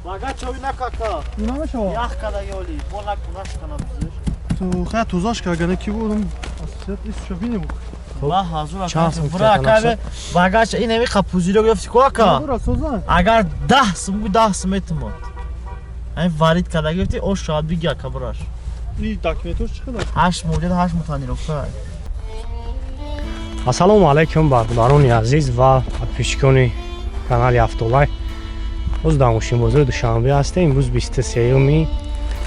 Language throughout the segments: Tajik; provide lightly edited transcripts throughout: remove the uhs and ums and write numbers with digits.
Бага чови накака. Намешава. Ях када ёли, бо накунаш кана бизиш. То хай тозаш кагана ки будам асият ис шабини буд. Ва ҳазур ака. Бура ака багач ин ами қапузиро гирифти ку ака. Агар 10 сум гу 10 сум метумод. Ами варид када гирифти ош шавад биги ака бураш. И документош чӣ қадар? 8 моҳ 8 моҳ тонировка. Ассалому алайкум бародарони азиз ва подписчикони канали Автолайф. Боз дар мошинбозори Душанбе ҳастем. Имрӯз 23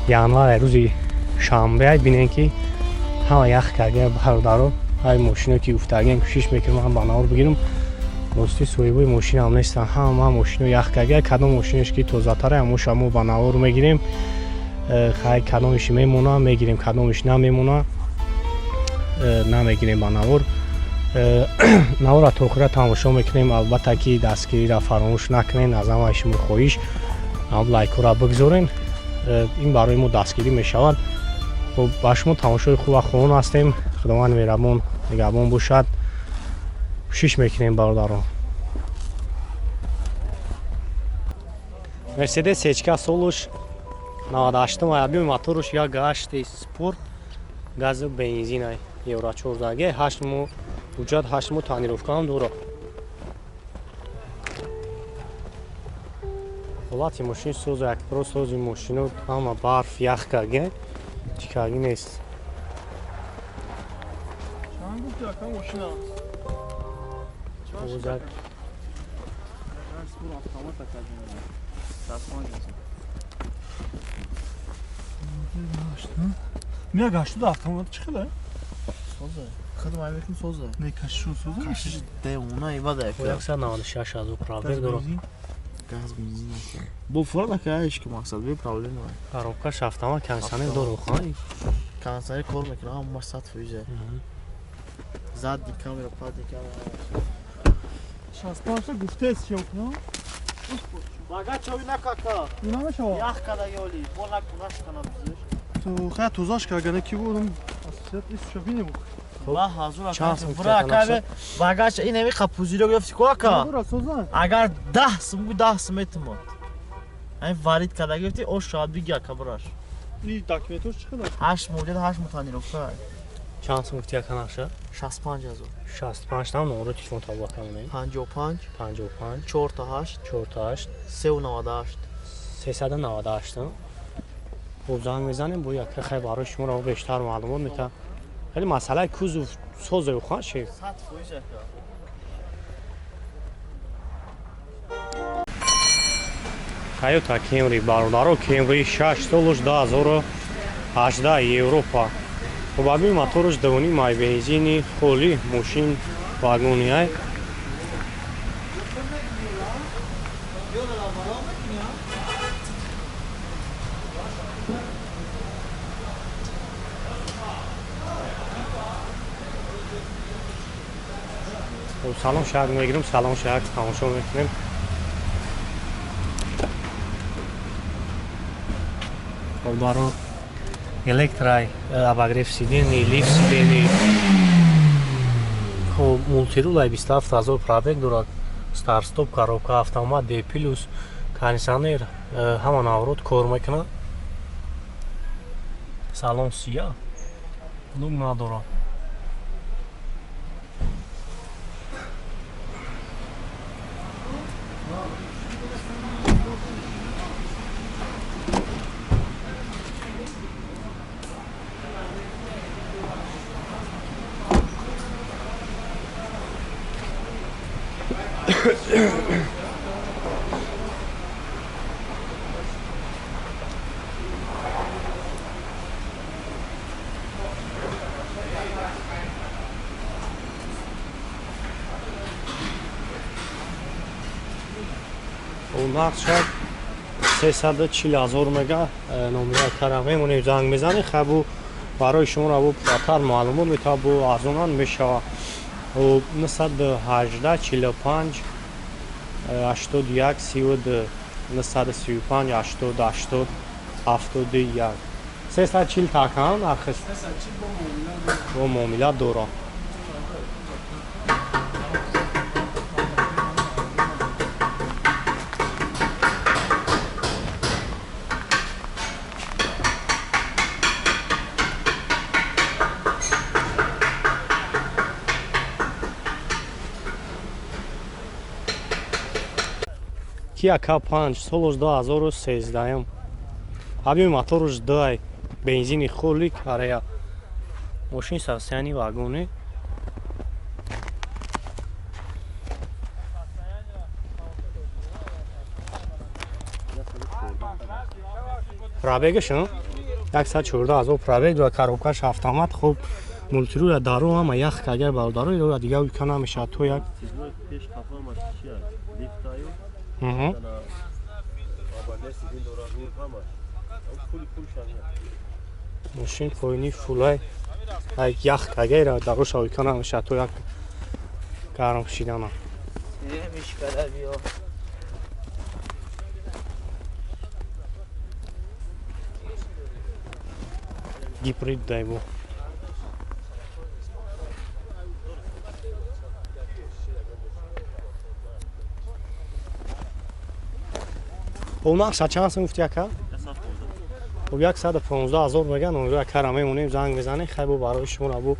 январ, рӯзи шанбе. Бинем ки ҳама ях карда бародаро. Ҳай мошино ки уфтагиам кӯшиш мекунам ҳам ба навор бигирам. Рости соҳибои мошинам нестан, ҳама мошино ях карда. Кадом мошинеш ки тозатаре, ҳамоша мо ба навор мегирем. Хай кадомиш мемона мегирем, кадомиш намемона намегирем ба навор. Навора то охира тамошо мекунем. Албатта ки дастгириро фаромӯш накунем, аз ҳамаи шумо хоҳиш лайкҳоро бигзорен, ин барои мо дастгирӣ мешавад. Хуб, ба шумо тамошои хуба хоҳон ҳастем. Худованди меҳрабон нигаҳбон бошад. Кӯшиш мекунем бародарон. Мерседес Ечка солуш 98 аби моторуш як гашти спорт газу бензин евро 14 г 8 моҳ ҳуҷҷат 8 моҳ тонировка ҳам дорад. Ҳолати мошин созу якпро сози мошино ҳама барф ях карга чӣ карги нест. Чанд гуфти ака мошина? Озак. Мия гашту да автомат чӣ хеле? Соза. Худам ай мекун соза. Не кашишу соза. Кашиш девона ибада ака. 196 ҳазор пробег дорад. Газ бензин ака. Бо форд ака ҳеч ки мақсад бе проблема. Коробкаш автомат кондиционер дорад ха. Кондиционер кор мекунад ҳама 100%. Задний камера, падний камера. 65 гуфтест чӣ кунам? Бага чови накака. Намешава. Ях када ёли, бо накунаш кана бизиш. То хай тозаш кагана ки будам асият ис шабини буд. Ва ҳазур ака. Бура ака багач ин ами қапузиро гирифти ку ака. Агар 10 сум гу 10 сум метумод. Ами варид када гирифти ош шавад биги ака бураш. И документош чӣ қадар? 8 моҳ 8 моҳ тонировка. Чанд сум гуфти ака нақша? 65 ҳазор. 65 там номро телефон табла кунем. 55 55 48 48 398 398. Хуб занг мезанем бо яка хай барои шуморо бештар маълумот мета. Хеле масъалаи кузов созе хан шеф. 100% ака. Toyota Camry бародаро, Camry 6 солуш 2018 Европа. Хуб аби моторуш 2.5 май бензини холи мошин вагони ай. Салом шаҳр мегирем, салом шаҳр тамошо мекунем. Баро электрай, обогрев сидений, лифт сидений. Хуб мультирулай 27 ҳазор пробег дорад. Старт-стоп, коробка, автомат, D+, кондиционер, ҳама наворот кор мекунад. Салон сия. Лук надорад. Нархша 340 ҳазор мега номера кара мемонем, занг мезанем. Хай бу барои шуморо бу пурратар маълумот метавад, бу арзонан мешавад. 918 45 81 32 935 80 80 71 340 такан нархш бо муомила дорад. Kia K5 солаш 2013. Объёми мотораш 2, бензини холи Корея. Мошин состоянии вагони. Пробегаш 114,000 пробег ва коробкаш автомат. Хуб мултируя дару ҳама ях агар бародаро ира дигар ука намешавад то як мошин поини фулай ях агар ира даруша ука намешавад то як гарм шидана. Гибрид дайбо. Нархша чанд сум гуфти ака? 115,000 меган, онро акара мемонем, занг мезанем, хай бо барои шумо абу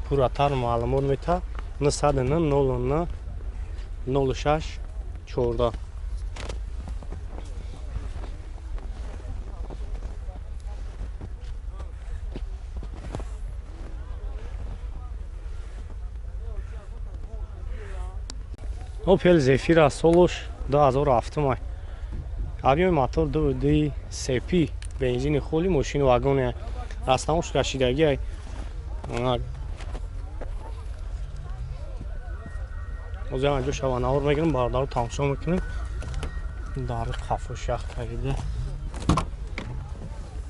пурратар маълумот мета. 909 09 06 14. Opel Zafira солош 2007. Объёми мотор 2.2 CP, бензини холи, мошини вагони растамош кашидагӣ. Ҳозир ҳам ҷо шаванавор мегирем, бародаро тамошо мекунем. Дар қафош ях кардида.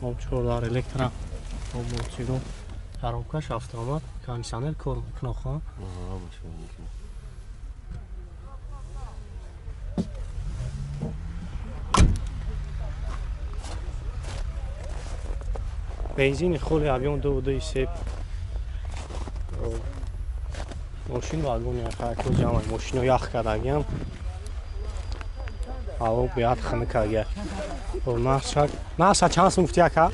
Об чор дар электро, об мултиро, коробкаш автомат, кондиционер кор мекунад ха. Бензини холи объём 2.2 сеп. Мошин вагони хако ҷамъ мошино ях кардагиам. Ҳаво беҳад хунук агар. Нархша чанд сум гуфти ака?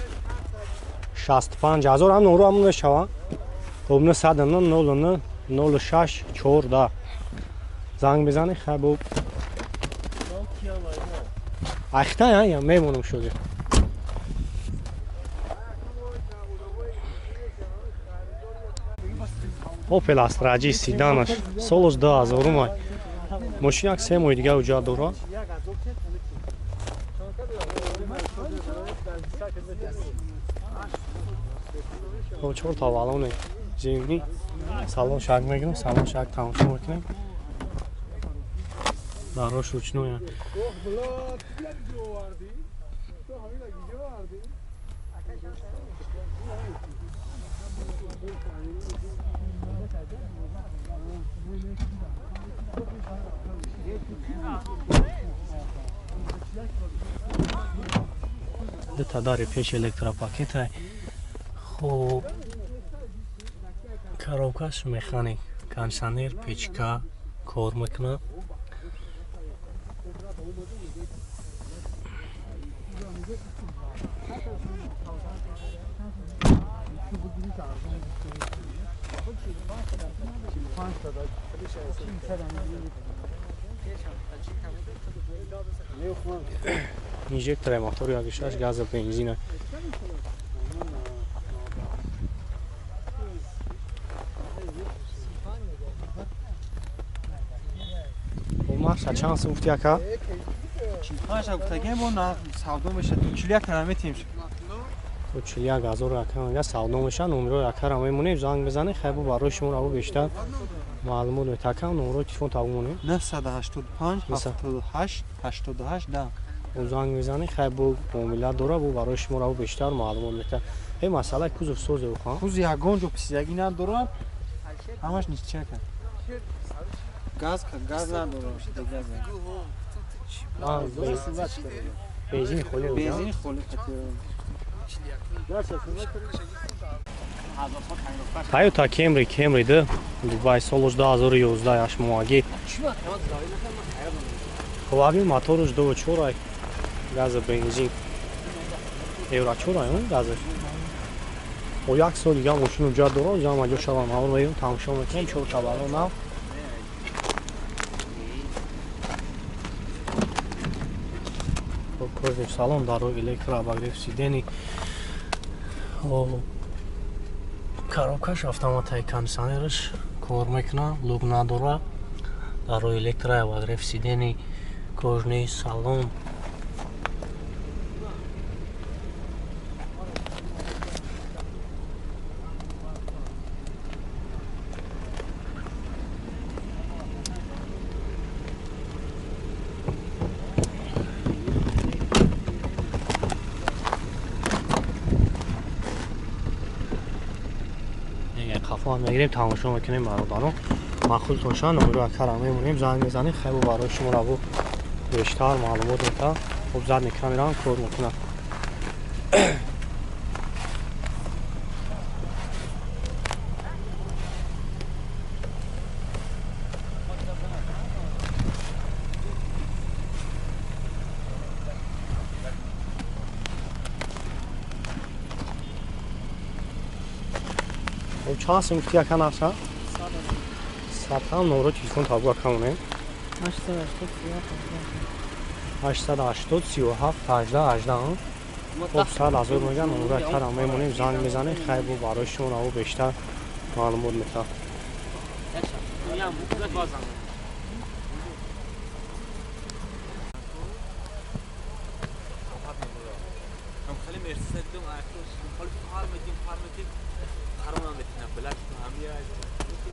65,000 ҳам нору ҳам мешавад. Хоб 909 09 06 14. Занг мезанӣ хай бо. Ахта я мемонам шуди. Opel Astra G седанаш солаш 2000. Мошин як се моҳи дигар уҷа дорад. Чор та валони зимни. Салон шак мегирем, салон шак тамошо мекунем. Дарош ручной. Дута дари пеш электропакета. Хуб коробкаш механик, кондиционер, печка кор мекунад. Инжектори мотори 1.6 газа бензина. Нархша чанд сум гуфти ака? 45 гуфтагем, бо нарх савдо мешавад. 41 кара метим. 41,000 ака мега савдо мешавад. Номерои акара мемонем, занг мезанем, хай бо барои шумо раву бештар маълумот метакам. Номерои телефон табу монем. 985 78 88 10. Занг мезанем, хай бо муомила дора, бо барои шумо раву бештар маълумот мета. Э масъалаи кузов созе уха. Куз ягон ҷо писиягӣ надорад. Ҳамаш нисчака. Газ надорад. Бензин холи. Бензин холи. Toyota Camry, Camry 2 Дубай солаш 2011 8 моҳагӣ. Хоб объёми мотораш 2.4 газа бензин. Евро 4 ай газаш. О як сол дигар мошин уҷа дорад, ҷамъ ҷо шавам ҳавор меём, тамошо мекунем, чор табало нав. Хоб, кожаный салон, даро электро, обогрев сидений. Коробкаш автоматай, кондиционераш кор мекуна, люк надора. Даро электро, обогрев сидений, кожаный салон. Қафо мегирем, тамошо мекунем бародарон. Махултон шан номеро акара мемонем, занг мезанем, хайбу барои шумо раву бештар маълумот мета. Хоб, задни камераам кор мекунад. Чанд сум гуфти ака нарха? Садам. Номро телефон табу ака монем. 880 37 18 18. Хоб, 100,000 меган, номро акара мемонем, занг мезанем, хайбу барои шумо раву бештар маълумот мета.